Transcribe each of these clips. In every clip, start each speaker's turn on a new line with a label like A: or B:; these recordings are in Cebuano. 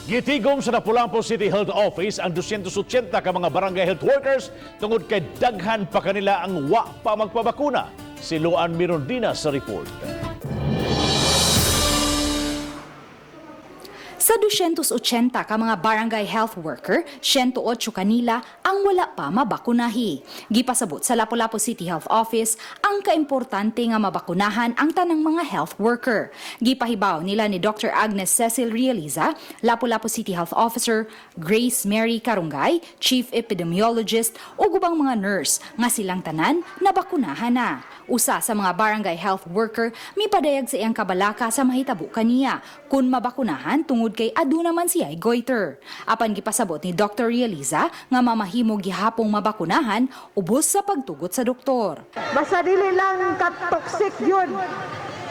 A: Gitigom sa Lapu-Lapu City Health Office ang 280 ka mga barangay health workers tungod kay daghan pa kanila ang wa pa magpabakuna. Si Luan Mirondina sa report.
B: Sa 280 ka mga barangay health worker, 108 kanila ang wala pa mabakunahi. Gipasabot sa Lapu-Lapu City Health Office ang kaimportante nga mabakunahan ang tanang mga health worker. Gipahibaw nila ni Dr. Agnes Cecil Realiza, Lapu-Lapu City Health Officer, Grace Mary Karungay, Chief Epidemiologist ug ubang mga nurse nga silang tanan nabakunahan na. Usa sa mga barangay health worker mipadayag sa iyang kabalaka sa mahitabo kaniya kun mabakunahan tungod kay aduna man siya goiter. Apan gipasabot ni Dr. Realiza nga mamahimo gihapong mabakunahan ubos sa pagtugot sa doktor.
C: Basta dili lang ka-toxic yun.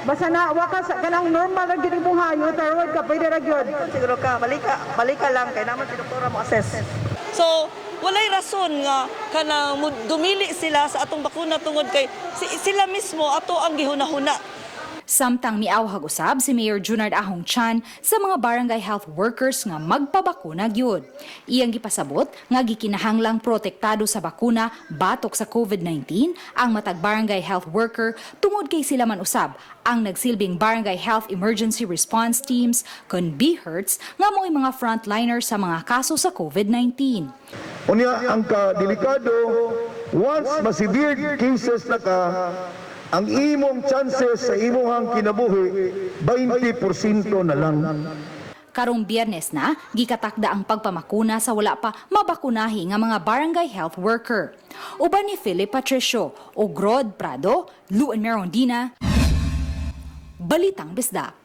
C: Basta na wa ka sa kanang normal lang gid imong hayo, thyroid ka pwede ra gyud.
D: Siguro ka, balika, balika lang kay naman si doktora mo assess.
E: So, walay rason nga kanang dumili sila sa atong bakuna tungod kay sila mismo ato ang gihunahuna.
B: Samtang miawhag usab si Mayor Junard Ahong Chan sa mga barangay health workers nga magpabakuna gyud. Iyang gipasabot nga gikinahanglang protektado sa bakuna batok sa COVID-19 ang matag barangay health worker tungod kay sila man usab ang nagsilbing barangay health emergency response teams kon BHERTS nga mo'y mga frontliners sa mga kaso sa COVID-19.
F: Unya ang kadelikado, once ma-severe cases na ka, ang imong chances sa imong kinabuhi 20% na lang.
B: Karong Biyernes na, gikatakda ang pagpamakuna sa wala pa mabakunahi nga mga barangay health worker. Uban ni Philip Patricio o Grod Prado, Luan Merondina, Balitang Bisdak.